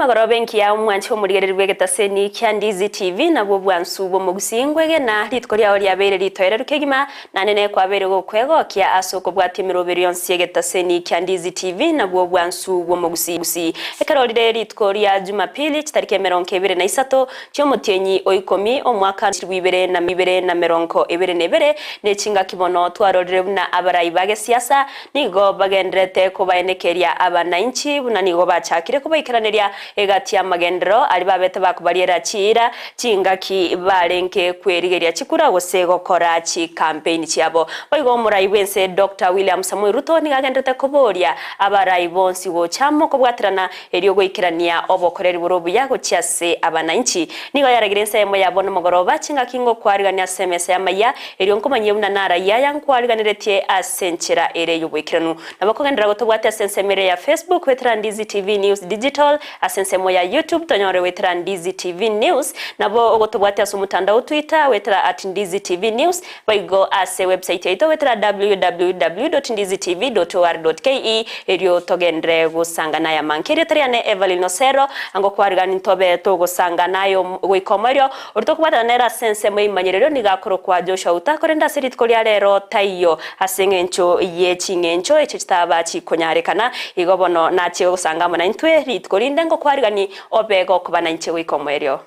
Emagoroba engiya omwanche omorigereria bw'egetaseni kia Ndizi TV nabwo obwansu bw'omogusii ngwegena rituko riao riabeire ritoereru kegima naende nekwabeire gokwegokia ase okobwatia emeroberio yonsi y'egetaseni kia Ndizi TV nabwo obwansu bw'omogusii ekero rire rituko ria Jumapili chitariki emerongo ebere na isato chi'omotienyi o ikomi omwaka bw'ibere na ibere na merongo ebere na ebere ne chingaki bono twarorire buna abarai ba gesiasa Nigo bagendererete kobaenekeria abanainchi buna nigo bachakire kobaikeraneria egati y'amagenderero aria babete bakobariera chiira chingaki barenge kwerigeria chikura gose gokora chikampeini chiabo. Boigo omorai bw'ense Doctor William Samoei Ruto nigo agendererete koboria abarai bonsi gocha amo kobwaterana erio goikerania obokoreri bore obuya gochia ase abanainchi. Nigo yaragire ensemo yabo nomogoroba chingaki ngokwarigania ase emesa y'amayia Erio nkomanyie buna narayie aya nkwariganeretie ase enchera ere y'oboikeranu. Nabo kogenderera gotobwatia ase ensemo ere ya Facebook goetera Ndizi TV News Digital, ase ensemo ya YouTube tonyore goetera Ndizi TV News, nabo ogotobwatia ase omotandao Twitter goetera at Ndizi TV News, boigo ase website yaito goetera www.ndizitv.or.ke erio togenderere gosangana aya manke. Erieta riane Evelyn Osero, ngokwarigani ntobe togosangana aye goika omoerio Oria tokobwatana nere ase ensemo y'eimanyerero nigo akorokwa Joshua Uta, korende ase rituko ria rero taiyo, ase engencho ye ching'encho echio chitaba chikonyarekana. Igo bono nachie gosanga amo naintwe rituko rinde ngokwarigani obe gokoba nainche goika omoerio.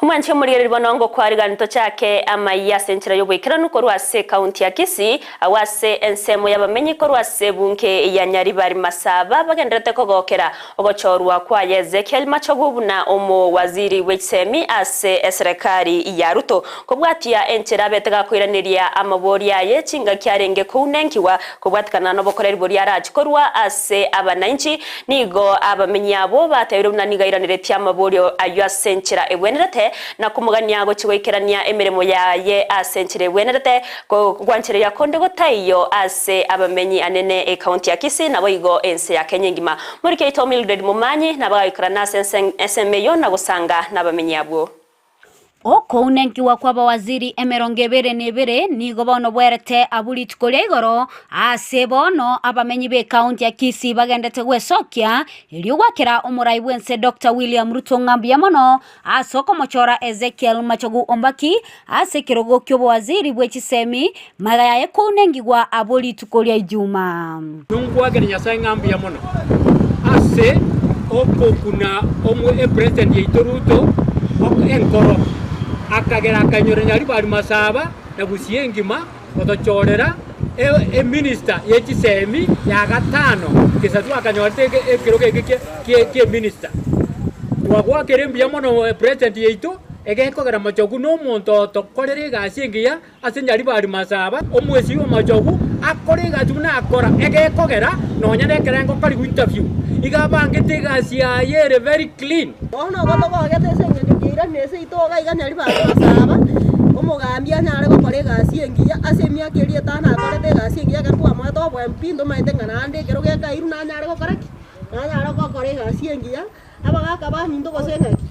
Omwanchi omorigereria bono ngokwarigani tochake amayia ase enchera y'oboikeranu korwa ase ekaunti ya Kisii, agwo ase ensemo y'abamenyi korwa ase ebunge ya Nyaribari Masaba bagendererete kogokera ogochorwa kwaye Ezekiel Machogu buna omowaziri bw'echisemi ase eserekari ya Ruto kobwatia enchera abete gakoiraneria amaboria aye chingaki arenge kounenkigwa kobwatikana nobokoreri boria arachi korwa ase abanainchi Nigo abamenyi abwo batebirie buna nigo airaneretie amaborio ayio ase enchera egwenerete, na komogania gochia goikerania emeremo yaye ase enchera egwenerete, gwanchereria konde gotaiyo ase abamenyi anene ecounty ya Kisii naboigo ense ya Kenya engima. Morike oito Mildred Momanyi nabagaikora ase ensemo eyio na gosanga nabamenyi abwo. Okounenkiwa kw'abawaziri emerongo ebere na ebere nigo bono bwerete abwo rituko ria igoro, aase bono abamenyi b'ekaunti ya Kisii bagendete gwesokia erio gwakera omorai bw'ense Doctor William Ruto ng'a mbuya mono ase okomochora Ezekiel Machogu Ombaki ase ekerogo ki'obowaziri bwe chisemi magega yaye kounengigwa abwo rituko ria Ijumaa. Nonkwakere Nyasae ng'a mbuya mono ase okokuna epresident yaito Ruto enkoro, akagera akainyora Nyaribari Masaba na Gusii engima gotochorera eminister ye chisemi ya gatano gesa twakanyorete ekerogo eke kie eminister. Twagoakera mbuya mono president yaito egekogera Machogu na omonto otokorera egasi engiya Ase Nyaribari Masaba, omwesii omochogu akore egasi buna akora, egekogera nonya nekerengo karibu interview, iga abangete egasi yaye ere very clean. Bono igo togogete ase engencho kiairanire ase itogo iga Nyaribari Masaba, omogambi anyare gokora egasi engiya ase emiaka eria etano akorete egasi engiya ekero twamoete obo MP ntomaete ng'a naende ekero gekairwe nanyare gokora ki? Nanyare gokora egasi engiya, abagaka baminto gose ng'aki?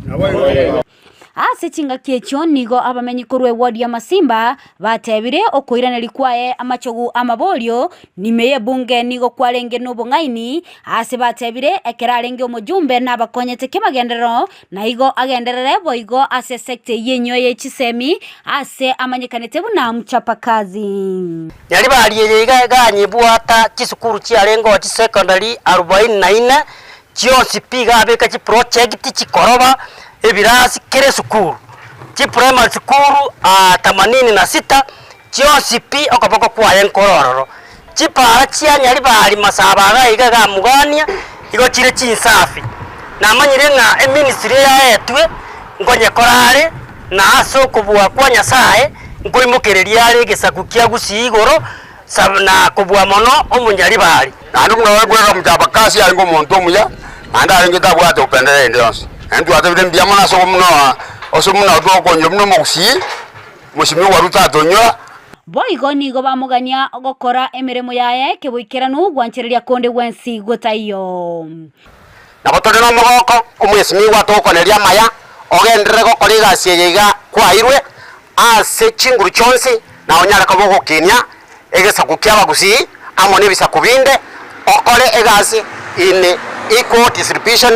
Ase chingaki echio nigo abamenyi korwa ewodi ya Masimba batebire okoiraneria kwaye amachogu amaborio nime y'ebunge nigo kwarenge nobong'aini ase batebire ekero arenge omojumbe nabakonyete kemagenderero na igo agenderere boigo ase esecta eyio enyia ye chisemi ase amanyekanete buna mchapakazi. Nyaribari eye iga eganyebwata chisukuru chiarengeo chisecondary arubaini na ine chionsi pi iga abeka chiproject chikoroba ebirasi kera esukuru, chiprimary sukuru themanini na sita, chionsi pi okoboko kwaye nkore ororo. Chipara chia Nyaribari masaba iga iga iga igo chire chinsafi. Namanyire ng'a eministry eyaetwe nkonyekora are, na ase okobua kwa Nyasaye, nkoimokereria are egesaku kia Gusii igoro, na kobua mono omonyaribari. Naende buna oyokwega mchapakazi arenge omonto omuya, naende arenge tabwate upendeleo ende yonsi. Naende twatebire mbuya mono ase buna ase buna tokonyora buna omogusii, mheshimiwa Ruto atonyora. Boigo nigo bamogania gokora emeremo yaye keboikeranu gwanchereria konde gwensi gotaiyo. Nabo tore nomogooko, omwesimigwa atokoneria amaya. Ogenderere gokora egasi eye iga kwaeirwe ase chinguru chionsi, na onyare koba ogokinia egesaku ki'Abagusii amo nebisaku binde, okore egasi in equal distribution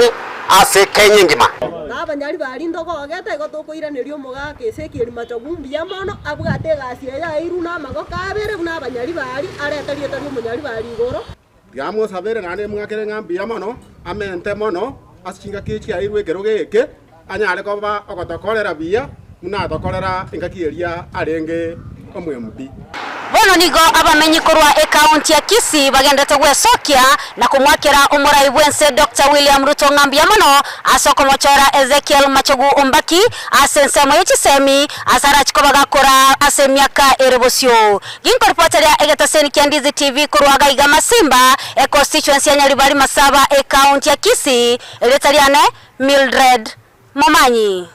ase Kenya engima. Na abanyari baria ntogogete, igo tokoiraneria omogaka Ezekieli Machogu mbuya mono, abwate egasi eye aeirwe namagoko abere buna abanyari baria, arete rieta ri'omonyari baria igoro. Tiga mosabere naende mwakere ng'a mbuya mono, amente mono ase chingaki echi airwe ekerogo eke, anyare koba ogotokorera buya buna atokorera engaki eria arenge omo-MP. Bono nigo abamenyi korwa ekaunti ya Kisii bagenderete gwesokia na komwakera omorai bw'ense Doctor William Ruto ng'a mbuya mono ase okomochora Ezekiel Machogu Ombaki ase ensemo ye chisemi ase arachi koba gakora ase emiaka ere bosio. Ginkoripoteria egetaseni kia Ndizi TV korwa gaiga Masimba, econstituency ya Nyaribari Masaba ecounty ya Kisii, erieta riane Mildred Momanyi.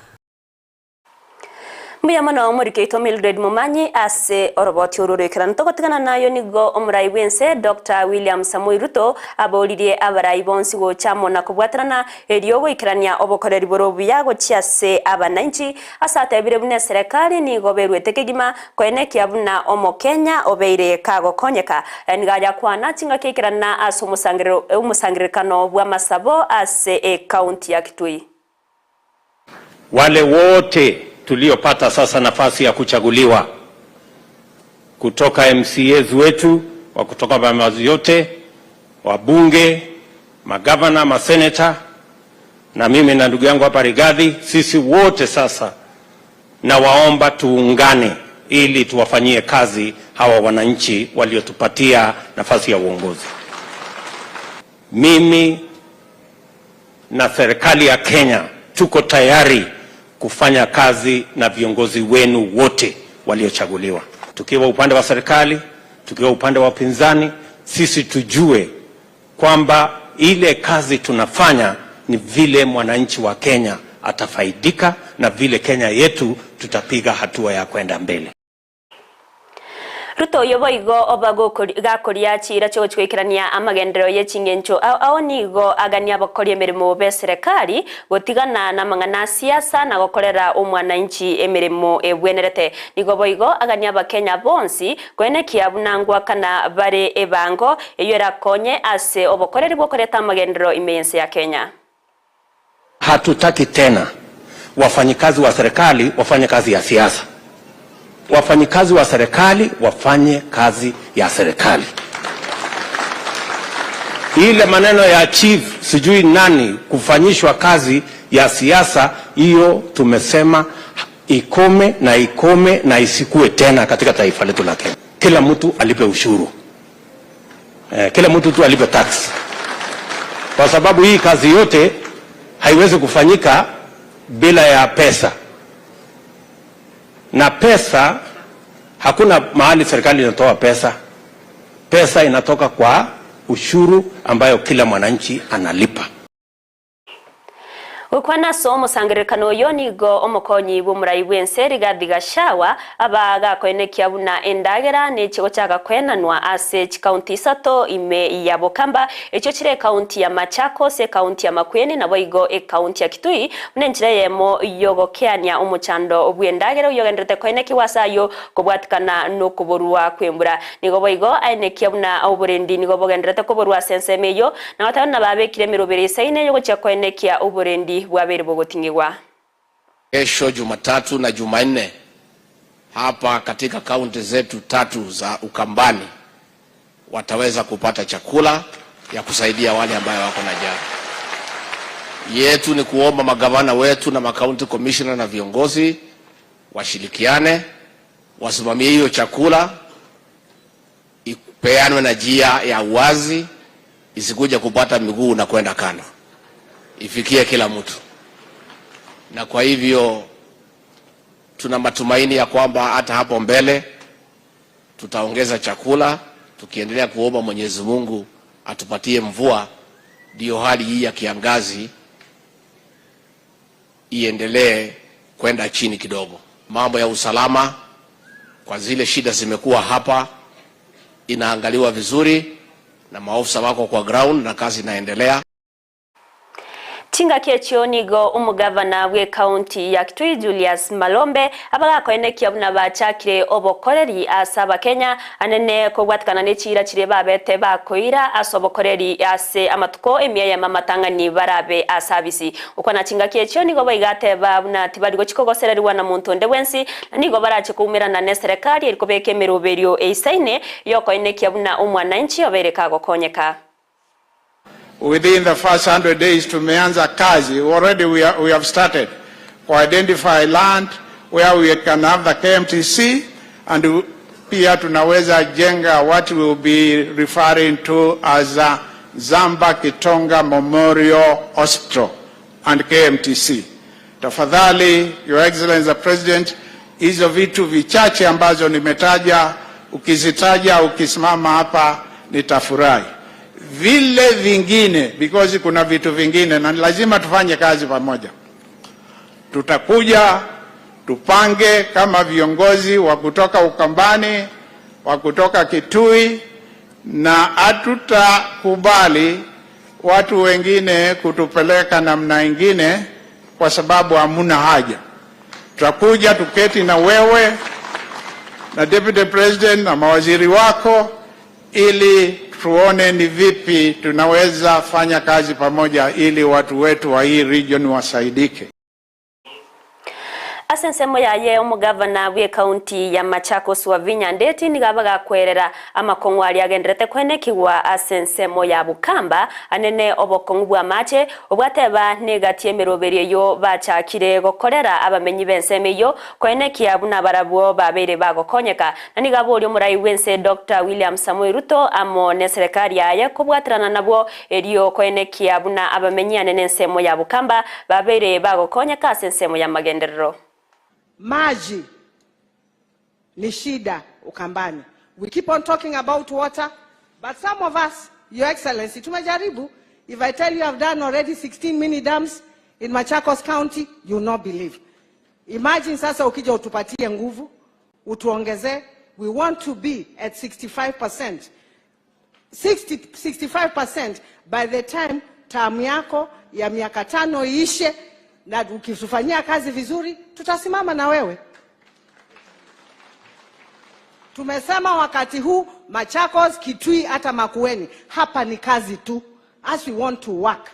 Mbuya mono omoriki oito Mildred Momanyi ase oroboti orwo roikeranu. Togotigana nayo nigo omorai bw'ense Doctor William Samoei Ruto aboririe abarai bonsi gocha amo na kobwaterana erio goikerania obokoreri bore obuya gochia ase abananchi. Ase atebire buna eserekari nigo beruete kegima Koenekia buna Omokenya obeire kagokonyeka, nigo ayakwana chingaki aikerana ase omosangererekano bw'amasabo ase ekaunti ya Kitui. Wale wote tuliopata sasa nafasi ya kuchaguliwa kutoka MCAs wetu wa kutoka vyama vyote, wabunge, magavana, maseneta na mimi na ndugu yangu hapa Rigathi, sisi wote sasa Nawaomba tuungane ili tuwafanyie kazi hawa wananchi waliotupatia nafasi ya uongozi. Mimi na serikali ya Kenya tuko tayari kufanya kazi na viongozi wenu wote waliochaguliwa, tukiwa upande wa serikali, tukiwa upande wa upinzani, sisi tujue kwamba ile kazi tunafanya ni vile mwananchi wa Kenya atafaidika na vile Kenya yetu tutapiga hatua ya kwenda mbele. Ruto oyio boigo oba gakoria chiira chi'ogochia goikerania amagenderero ye chingencho ao ao nigo agania abakori emeremo b'eserekari gotigana namang'ana a siasa na gokorera omwananchi emeremo ebwenerete. Nigo boigo agania abakenya bonsi Koenekia buna ngoakana bare ebango eyio erakonye ase obokoreri bw'okoreta amagenderero ime y'ense ya Kenya. Hatutaki tena wafanyikazi wa serikali wafanye kazi ya siasa. Wafanyikazi wa serikali wafanye kazi ya serikali. Ile maneno ya chief sijui nani kufanyishwa kazi ya siasa, hiyo tumesema ikome na ikome na isikue tena katika taifa letu la Kenya. Kila mtu alipe ushuru eh, kila mtu tu alipe tax, kwa sababu hii kazi yote haiwezi kufanyika bila ya pesa, na pesa hakuna mahali serikali inatoa pesa. Pesa inatoka kwa ushuru ambayo kila mwananchi analipa. Gokwana ase omosangererekano oyo nigo omokonyi bw'omorai bw'ense Rigathi Gachagua aba gakoenekia buna endagera nechi gochaka koenanwa ase chikaunti isato ime ya Bokamba echio chire ekaunti ya Machakos, ekaunti ya Makueni naboigo ekaunti ya Kitui buna enchera eyemo yogokeania omochando bw'endagera oyio ogendererete koenekigwa ase ayio kobwatikana nokoborwa kw'embura. Nigo boigo aenekia buna oborendi nigo bogendererete koborwa ase ensemo eyio, na goteba buna babekire emeroberi esaine y'ogochia koenekia oborendi bwabeire bogoting'igwa. Kesho Jumatatu na Jumanne hapa katika kaunti zetu tatu za Ukambani wataweza kupata chakula ya kusaidia wale ambayo wako na njaa. Yetu ni kuomba magavana wetu na makaunti commissioner na viongozi washirikiane, wasimamie hiyo chakula ipeanwe na njia ya uwazi, isikuje kupata miguu na kwenda kando, ifikie kila mtu. Na kwa hivyo tuna matumaini ya kwamba hata hapo mbele tutaongeza chakula, tukiendelea kuomba Mwenyezi Mungu atupatie mvua, ndiyo hali hii ya kiangazi iendelee kwenda chini kidogo. Mambo ya usalama kwa zile shida zimekuwa hapa inaangaliwa vizuri na maofisa wako kwa ground na kazi inaendelea. Chingaki echio nigo omogavana bw'ecounty ya Kitui Julius Malombe abagakoenekia buna bachakire obokoreri ase abakenya anene kobwatekana ne chiira chiria babete bakoira ase obokoreri ase amatuko emia eyemo amatang'ani barabe ase abisi. Gokwana chingaki echio nigo boigo ateba buna tibari gochia kogosererigwa na monto onde bwensi na nigo barache koumerana neserekari eri kobeka emeroberio eisaine yokoenekia buna omwananchi obeire kagokonyeka. Within the first 100 days tumeanza kazi, already we, are, we have started ku identify land where we can have the KMTC and pia tunaweza jenga what we will be referring to as a Zamba Kitonga Memorial Hospital and KMTC. Tafadhali, Your Excellency the President, hizo vitu vichache ambazo nimetaja, ukizitaja ukisimama hapa nitafurahi. Vile vingine because kuna vitu vingine na lazima tufanye kazi pamoja. Tutakuja tupange kama viongozi wa kutoka Ukambani, wa kutoka Kitui, na hatutakubali watu wengine kutupeleka namna ingine, kwa sababu hamuna haja. Tutakuja tuketi na wewe na deputy president na mawaziri wako ili tuone ni vipi tunaweza fanya kazi pamoja ili watu wetu wa hii region wasaidike. Ase ensemo yaye omogavana bw'ecounty ya Machakos Wavinya Ndeti nigo abagakwerera amakong'u aria agenderete koenekigwa ase ensemo ya Bukamba anene obokong'u bw'amache obwateba negati emeroberio eyio bachakire gokorera abamenyi b'ensemo eyio koenekia buna barabwo babeire bagokonyeka na nigo aboria omorai bw'ense Doctor William Samoei Ruto amo neserekari yaye kobwaterana nabwo erio koenekia buna abamenyi anene ensemo ya Bukamba babeire bagokonyeka ase ensemo y'amagenderero. Maji ni shida Ukambani. We keep on talking about water, but some of us, Your Excellency, tumejaribu. If I tell you I've done already 16 mini dams in Machakos County, you will not believe. Imagine sasa ukija utupatie nguvu, utuongezee. We want to be at 65%. 60, 65% by the time term yako ya miaka tano iishe, na ukitufanyia kazi vizuri tutasimama na wewe. Tumesema wakati huu Machakos, Kitui, hata Makueni, hapa ni kazi tu. As we want to work,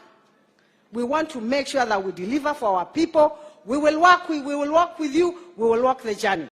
we want to make sure that we deliver for our people. We will work, we, we will work with you, we will walk the journey.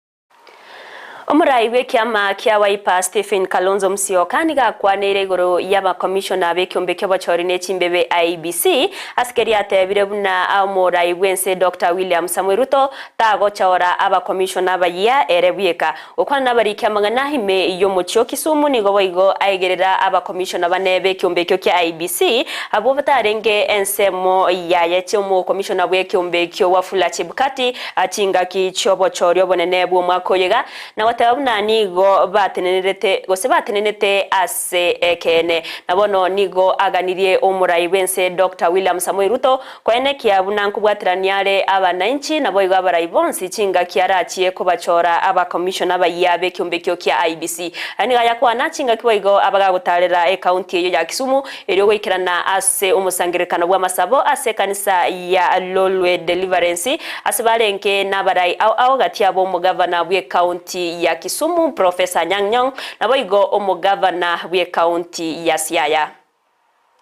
Omorai bw'ekiama kia Wiper Stephen Kalonzo Musyoka nigo akwaneire igoro y'abakomishona b'ekiombe ki'obochori ne chimbebe IEBC ase keria atebire buna omorai bw'ense Doctor William Samoei Ruto tagochora abakomishona abayia ere bweka. Gokwana nabariki amang'ana ime y'omochie o Kisumu nigo boigo aigerera abakomishona bane b'ekiombe ekio kia IEBC abwo batarenge ensemo yaye chi'omokomishona bw'ekiombe ekio Wafula Chebukati chingaki chi'obochori obonene bw'omwaka oyo iga na goteba buna nigo batenenerete gose batenenete ase ekeene. Na bono nigo aganirie omorai bw'ense Doctor William Samoei Ruto koenekia buna nkobwaterania are abanainchi naboigo abarai bonsi chingaki arachie kobachora abacommissioner abayia b'ekiombe ekio kia IEBC. Aya nigo ayakwana chingaki boigo abagagotarera ecounty eyio ya Kisumu erio goikerana ase omosangererekano bw'amasabo ase ekanisa ya Lolwe Deliverance ase barenge nabarai ao ao gati abo omogavana bw'ecounty ya Kisumu Professor Anyang' Nyong' naboigo omogavana bw'ecounty ya Siaya.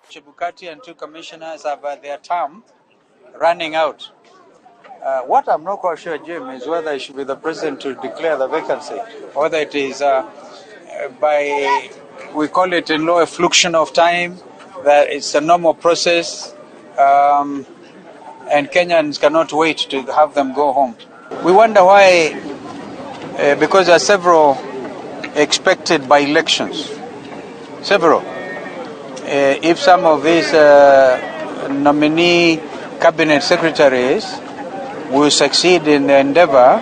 Chebukati and two commissioners have uh, their term running out. Uh, what I'm not quite sure, Jim, is whether it should be the president to declare the vacancy, or whether it is uh, by, we call it in law, effluxion of time, that it's a normal process, um, and Kenyans cannot wait to have them go home. We wonder why, uh, because there are several expected by elections, several. Uh, if some of these uh, nominee cabinet secretaries will succeed in the endeavor,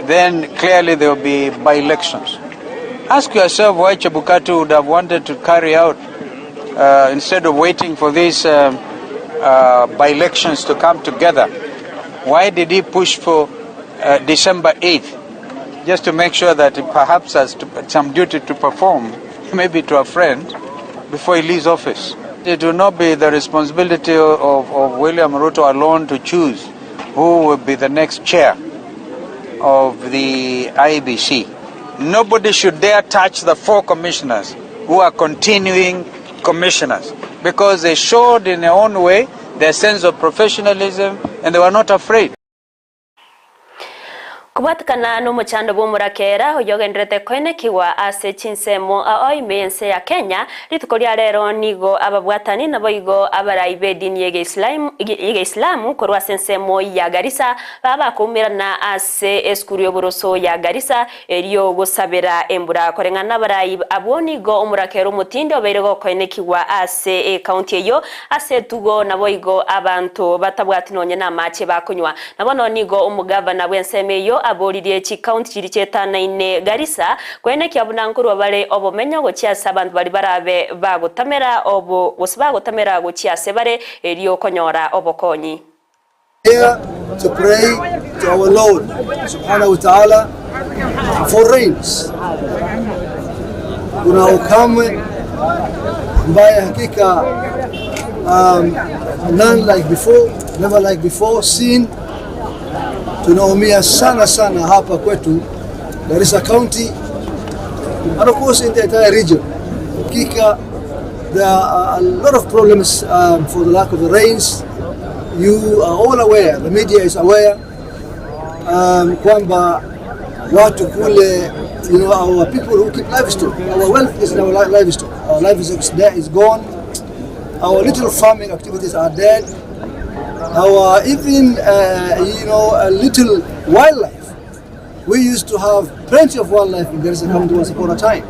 then clearly there will be by-elections. Ask yourself why Chebukati would have wanted to carry out, uh, instead of waiting for these um, uh, by-elections to come together, why did he push for uh, December 8th? Just to make sure that he perhaps has to, some duty to perform, maybe to a friend, before he leaves office. It will not be the responsibility of, of William Ruto alone to choose who will be the next chair of the IEBC. Nobody should dare touch the four commissioners who are continuing commissioners because they showed in their own way their sense of professionalism and they were not afraid. Kobwatikana nomochando bw'omorakera oyogendererete koenekigwa ase chinsemo ao ime y'ense ya Kenya, rituko ria rero nigo ababwatani naboigo abarai b'edini y'Egeisilamu korwa ase ensemo ya Garissa baba bakoumerana ase esukuru y'oboroso ya Garissa erio gosabera embura. Koreng'ana nabarai abwo nigo omorakera omotindi obeire gokoenekigwa ase ekaunti eyio ase etugo naboigo abanto batabwati nonye namache bakonywa. Na bono nigo omogavana bw'ensemo eyio aboririe chikaunti chiria chietanaine Garissa koenekia buna nkorwa bare obomenyo gochia ase abanto baria barabe bagotamera obo gose bagotamera gochia ase bare erio konyora obokonyi. Here to pray to our Lord subhanahu wa ta'ala for rains. Kuna ukame ambaye hakika um, none like before, never like before seen. Tunaumia sana sana hapa kwetu Garissa County and of course in the entire region. Hakika there are a lot of problems um, for the lack of the rains. You are all aware, the media is aware um, kwamba watu kule you know, our people who keep livestock, our wealth is in our livestock. Our livestock is there, is gone. Our little farming activities are dead. Our even uh, you know a little wildlife. We used to have plenty of wildlife in Garissa County once upon a time.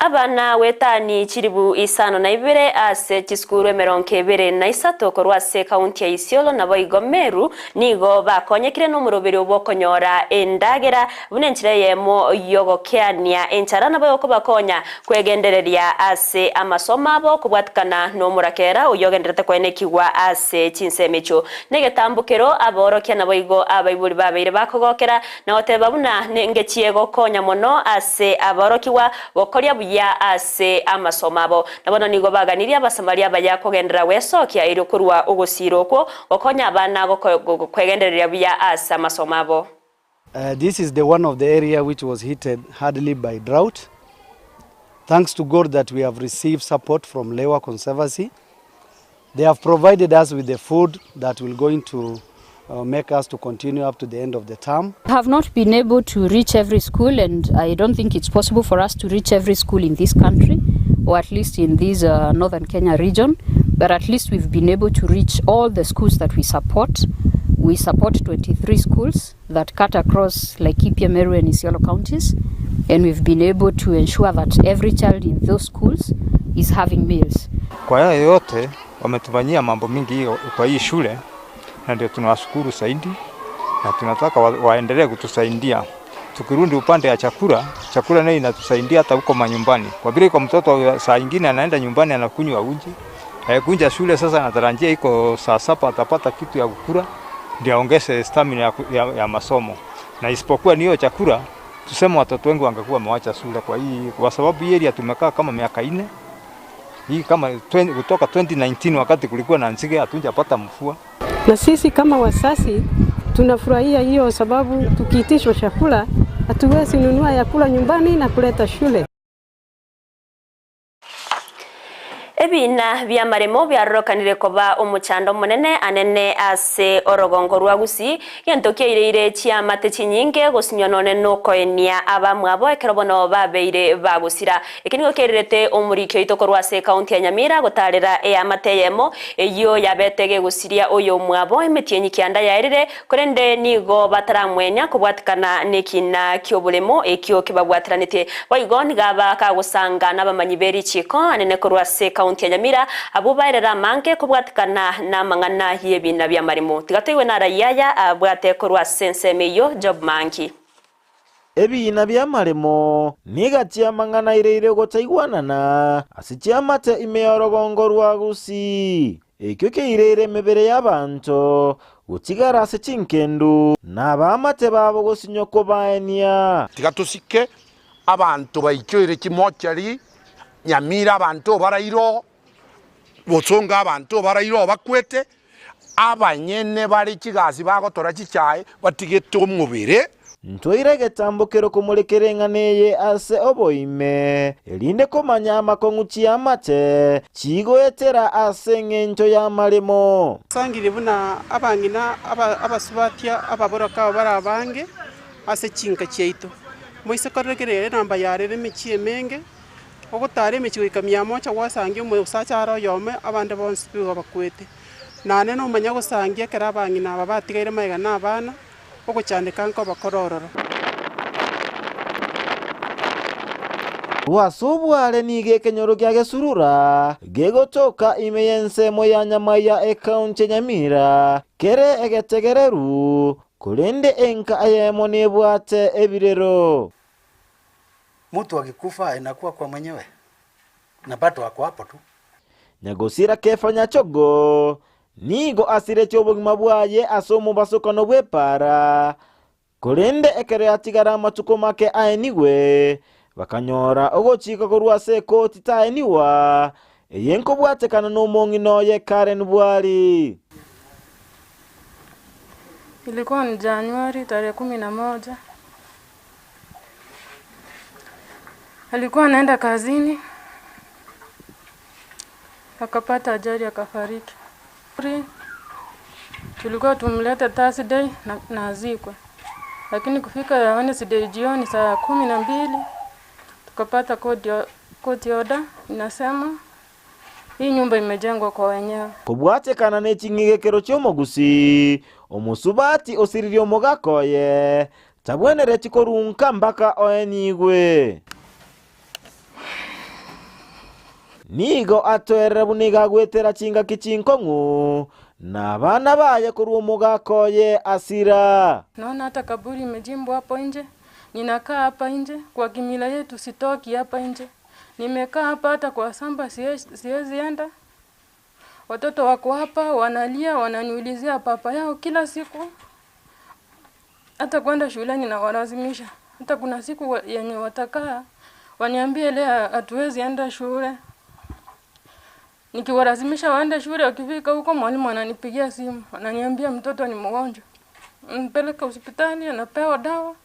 Abana wetani chilibu isano na ibere ase chisukuru emerongo ebere na isato korwa ase ekaunti ya Isiolo naboigo Meru nigo bakonyekire nomoroberi bw'okonyora endagera buna enchera eyemo yogokeania enchara nabo yokobakonya kwegendereria ase amasomo abo kobwatikana nomorakera oyio ogendererete koenekigwa ase chinsemo echio. Negetambokero aborokia naboigo abaibori babeire bakogokera na goteba buna nengechie gokonya mono ase aborokigwa gokoria buya ase amasomo abo. Na bono nigo baganirie Abasamaria abaya kogenderera gwesokia erio korua ogosiira okwo gokonya abana kwegendereria buya ase amasomo abo. This is the one of the area which was hitted hardly by drought. Thanks to God that we have received support from Lewa Conservancy. They have provided us with the food that will going to uh, make us to continue up to the end of the term. Have not been able to reach every school and I don't think it's possible for us to reach every school in this country or at least in this uh, northern Kenya region but at least we've been able to reach all the schools that we support. We support 23 schools that cut across Laikipia, Meru and Isiolo counties and we've been able to ensure that every child in those schools is having meals. Kwa hayo yote wametufanyia mambo mingi kwa hii shule na ndio tunawashukuru zaidi na tunataka wa, waendelee kutusaidia. Tukirudi upande ya chakula, chakula nayo inatusaidia hata huko manyumbani, kwa vile kwa mtoto saa ingine anaenda nyumbani anakunywa uji eh, kunja shule sasa anatarajia iko saa saba atapata kitu ya kukula ndio aongeze stamina ya, ya, ya masomo, na isipokuwa ni hiyo chakula, tuseme watoto wengi wangekuwa wamewacha shule kwa hii, kwa sababu hii area tumekaa kama miaka ine hii kama 20, kutoka 2019 wakati kulikuwa na nzige hatujapata mvua. Na sisi kama wazazi tunafurahia hiyo, sababu tukiitishwa chakula hatuwezi nunua ya kula nyumbani na kuleta shule. Ebiina bi'amaremo biarorokanire koba omochando omonene anene ase orogongo rwa Gusii, gento kiaireire chiamate chinyinge gosinywa nonye nokoenia abamwabo ekero bono babeire bagosira. Eke nigo kiairerete omoriki oito korwa ase ekaunti ya Nyamira gotarera eamate eyemo eyio yabete gegosiria oyomwabo emetienyi kianda yaerire korende nigo bataramwenia kobwatikana nekina kioboremo ekio kebabwateranetie. Boigo nigo aba kagosanga nabamanyi berichiko anene korwa ase ekaunti ya Nyamira abwo baerere amange kobwatikana namang'ana yebina biamaremo. Tiga toigwe naraia aya abwate korwa ase ensemo eyio Job Mangi. Ebiina bi'amaremo niga chiamang'ana ireire gotaigwanana ase chiamate ime y'orogongo rwa Gusii. Ekio keireire emebere y'abanto gotigara ase chinkendu, na abaamate babo gosinywa kobaenia. Tiga tosike abanto baichoire chimochari. Nyamira abanto baraire oo, Bosongo abanto baraire oo bakwete, abanyene bare chigasi bagotora chichae batigete omobere. Ntwaire egetambokero komorekera eng'ana eye ase oboime, erinde komanya amakong'u chi'amate chigoetera ase engencho y'amaremo. Sangirie buna abang'ina abasubati ababoroka aba bare abange ase chinka chiaito. Moise koregereria enamba yarere emechie emenge, ogotara emechie goika miamocha gwasangia omosacha are oyomo abande bonsi nigo bakwete. Naende nomanya gosangia ekero abang'ina aba batigaire magega na abana, ogochandeka nkoba kore ororo. Korwa ase obware nigo ekenyoro kia Gesurura gegotoka ime y'ensemo ya Nyamaiya ekaunti ya Nyamira kere egetegereru, korende enka eyemo nebwate ebirero. Mtu akikufa inakuwa kwa mwenyewe na bado ako hapo tu. Nyagosira Kefa Nyachogo nigo asiretie obogima bwaye ase omobasokano bw'epaara, korende ekero yatigara amatuko make aenigwe, bakanyora ogochika korwa ase ekoti taenigwa, eye nkobwatekana nomong'ina oye Karen Bwari. Ilikuwa ni Januari tarehe 11. Alikuwa anaenda kazini akapata ajali akafariki. Tulikuwa tumlete Thursday na, na azikwe, lakini kufika Wednesday jioni saa 12 tukapata court order inasema hii nyumba imejengwa kwa wenyewe. Kobwatekana ne ching'igekero chi'omogusii, omosubati osiririe omogaka oye, tabwenereti korunka mpaka oenigwe. Nigo atoerera buna iga agwetera chingaki chinkong'u, na abana baye korwa omogaka oye asira. Naona hata kaburi imechimbwa hapo nje, ninakaa hapa nje, kwa kimila yetu sitoki hapa nje. Nimekaa hapa hata kwa samba siwezi enda. Watoto wako hapa wanalia, wananiulizia papa yao kila siku. Hata kwenda shuleni nawalazimisha. Hata kuna siku yenye watakaa waniambie leo hatuwezi enda shule. Nikiwalazimisha waende shule, wakifika huko mwalimu ananipigia simu, ananiambia mtoto ni mgonjwa, mpeleke hospitali, anapewa dawa.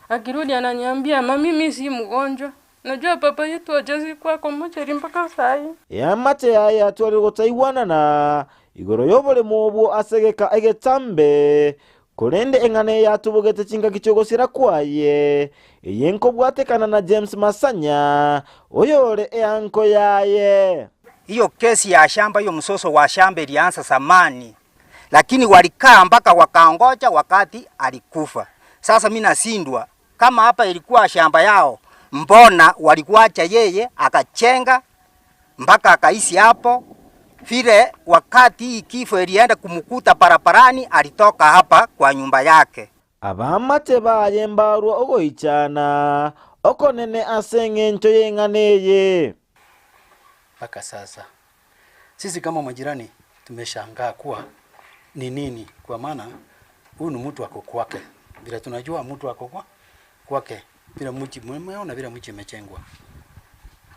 Akirudi ananiambia mami, mimi si mgonjwa, najua papa yetu hajazikwa kwa mochari mpaka saa hii. Eamate yaye atwarire gotaigwanana igoro y'oboremo obwo ase egeka egetambe, korende eng'ana eye yatubogete chingaki chi'ogosira kwaye, eye nkobwatekana na James Masanya, oyore eanko yaye. Hiyo kesi ya shamba, hiyo msoso wa shamba ilianza zamani, lakini walikaa mpaka wakaongoja wakati alikufa. Sasa mimi nashindwa kama hapa ilikuwa shamba yao, mbona walikuacha yeye akachenga mpaka akaishi hapo? Vile wakati hii kifo ilienda kumkuta barabarani, alitoka hapa kwa nyumba yake. Abaamate baye mbarwa ogoichana okonene ase eng'encho y'eng'ana eye. Mpaka sasa sisi kama majirani tumeshangaa kuwa ni nini, kwa maana huyu ni mtu ako kwake, vile tunajua mtu ako kwa kwake, vile mji mmeona vile mji imejengwa.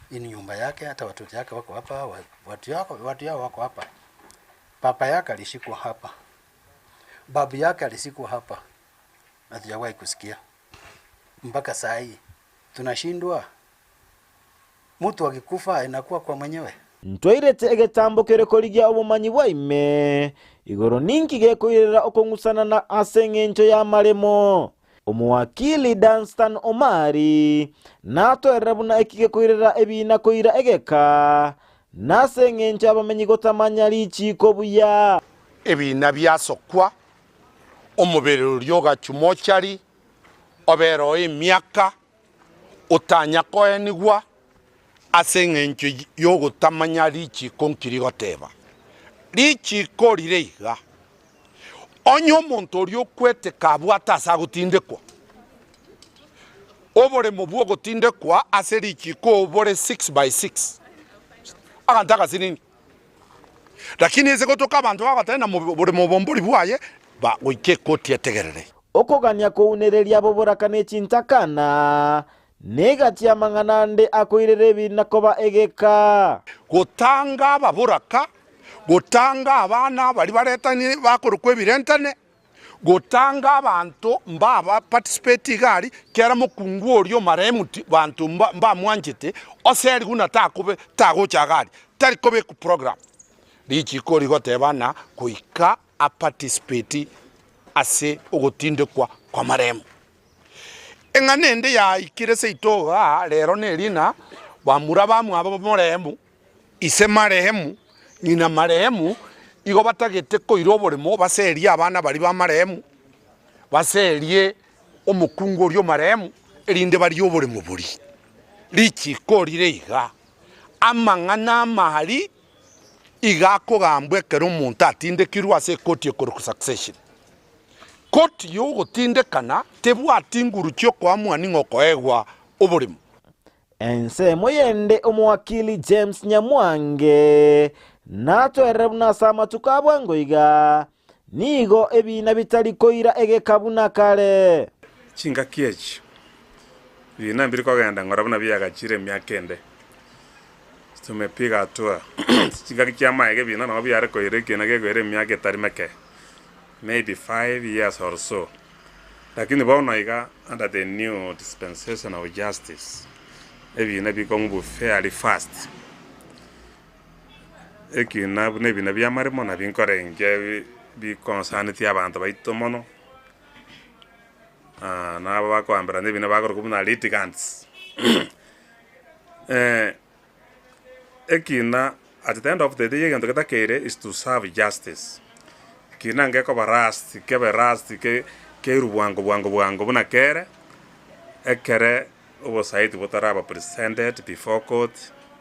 Hii ni nyumba yake, hata watoto yake wako hapa, watu yako watu yao wako hapa. Papa yake alishikwa hapa, babu yake alishikwa hapa, hatujawahi kusikia mpaka saa hii. Tunashindwa, mtu akikufa inakuwa kwa mwenyewe. Ntwairete egetambo kere korigia obomanyi bwa ime igoro ninki gekoirera okong'usanana ase eng'encho y'amaremo. Omowakili Danstan Omari natoerera buna eki gekoirera ebina koira egeka nase eng'encho abamenyi gotamanya richiko buya. Ebina biasokwa omobere oria ogachumochari obere oo emiaka otanya koenigwa ase eng'encho y'ogotamanya richiko nki rigoteba. Richiko rire iga, onye omonto oria okwete kabwate ase agotindekwa, oboremo bw'ogotindekwa ase richiko obore 6 by 6, aganto agasinini. Lakini ase gotoka abanto bagoteba ng'a oboremo obo mbori bwaye, goika ekoti etegerere. Okogania kounereria boboraka ne chintakana. Negati amang'ana ande akoirera ebina koba egeka. Gotanga ababoraka, gotanga abana baria baretani bakorokwa ebirentane, gotanga abanto mbaba participate iga aria, kera mokungu oria omaremu ti banto mba mbamwanchete, oserigwe na takobe tagocha iga aria, tari kobekwa program. Richiko rigoteba ng'a goika a participate ase ogotindekwa kw'amaremo. Eng'ana ende yaikire seito igaa rero neri ng'a bamura bamwabo moremu, ise marehemu, ng'ina marehemu, igo batagete koira oboremo baserie abana baria ba marehemu, baserie omokungu oria omarehemu, erinde barie oboremo boria. Richiko rire iga, amang'ana amari iga akogambwa ekero omonto atindekirwe ase ekoti ekorokwa succession. Koti y'ogotindekana tebwati nguru chi'okoamua ning'o okoegwa oboremo. Ensemo yende omowakili James Nyamwange natoerere buna ase amatuko a bwango iga, nigo ebiina bitari koira egeka buna kare. Chingaki echi, ebiina mbiri kogenda ng'ora buna biagachire emiaka ende. Tumepiga hatua. Chingaki chi'amaega ebiina nabo biare koira ekiina gekoira emiaka etari meke. Maybe 5 years or so, lakini bono iga under the new dispensation of justice, ebina bikong'u fairly fast. Ekina buna ebina bia amaremo nabio nkorengia bikonsanetie abanto baito mono, nabo bakoamberana ebina bakorokwa buna litigants Ekina at the end of the day egento getakeire is to serve justice. Ekina ngekoba rust, kebe rust ke keirwe bwango bwango bwango buna kere, ekere obosaiti botaraba presented before court.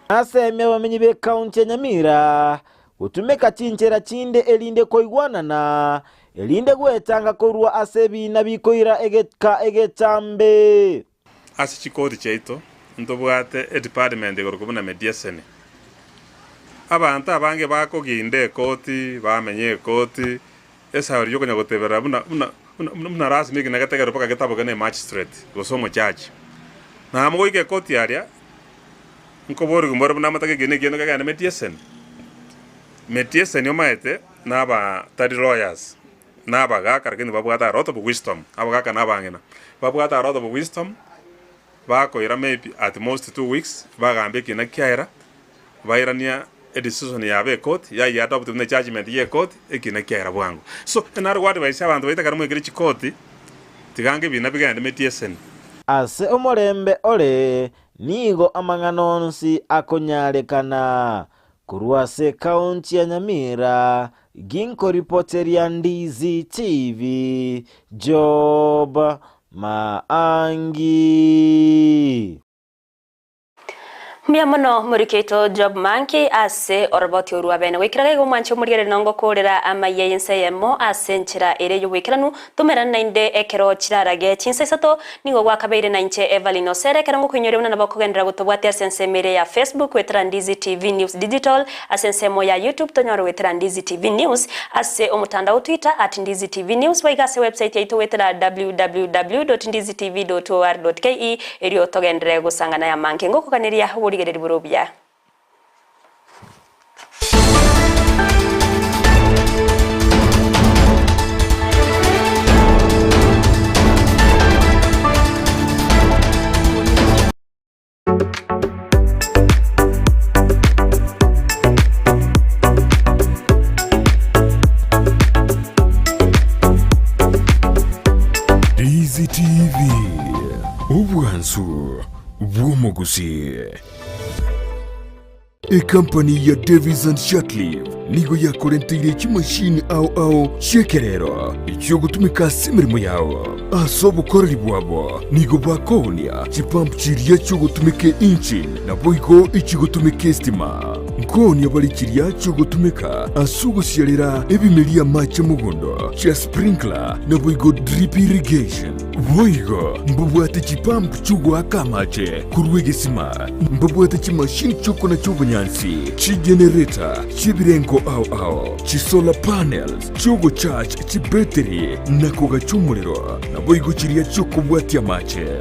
Nasemia abamenyi b'Ekaunti ya Nyamira gotumeka chinchera chinde erinde koigwanana, erinde gwetanga korwa ase ebiina bikoira egeka egetambe. Ase chikoti chiaito ntobwate edepartment ekorokwa buna mediation. Abanto abange bakoginda ekoti, bamenya ekoti, esauri yokonya goteberera buna buna buna buna rasmi ekina getegerwe mpaka getaboke na emagistrate gose omojaji. Nabo goika ekoti aria, nkoborigwa mbore buna amataka ekina ekiya kegende mediation. Mediation omanyete naba tari lawyers. Na abagaaka lakini babwate a lot of wisdom, abagaaka na abang'ina, babwate a lot of wisdom, bakoira maybe at most 2 weeks, bagamba ekina kiaera, bairania edecision yabo ecourt, yayia adopt buna ejudgement ya ecourt, ekina kiaera bwango. So, naro go advise abanto baito ekero mwaikire chikoti, tiga ange ebina bigende mediation. Ase omorembe ore nigo amang'ana onsi akonyarekana. Korwa ase ekaunti ya Nyamira, ginkoripoteria Ndizi TV, Job Maangi. Mbuya mono morikeito Job Manki ase oroboti orwa bene goikera gaiga omwanche omorigereri nongo korera amaiya y'ense eyemo ase enchera ere y'oboikeranu tomerane naende ekero chirarage chinsa isato nigo gwakabeire na inche Evelyn Osere ekero ngokoinyoria buna nabo okogenderera gotobwatia ase ensemo ere ya Facebook goetera Ndizi TV News Digital ase ensemo ya YouTube tonyore goetera Ndizi TV News ase omotandao Twitter at Ndizi TV News boigo ase website yaito goetera www.ndizitv.or.ke erio togenderere gosangana yamange ngokoganeria oborigereri bore obuya. Daisy TV, obwansu bw'omogusii. Ekampani ya Davies and Shatliff nigo yakorenteire chimashini ao ao chi'ekerero echiogotumeka ase emeremo yao. Ase obokoreri bwabo nigo bakoonia chipump chiria chiogotumeka engine naboigo echigotumeka estima. Nkoonia bare chiria chiogotumeka ase ogosiarera ebimeria amache mogondo chia sprinkler naboigo drip irrigation. Boigo mbabwate chipump chi'ogoaka amache korwa egesima, mbabwate chimashini chi'okonacha obonyansi, chigenerator chi'ebirengo ao ao, chisolar panels chi'ogocharge chibetiri na kogacha omorero, naboigo chiria chi'okobwatia amache.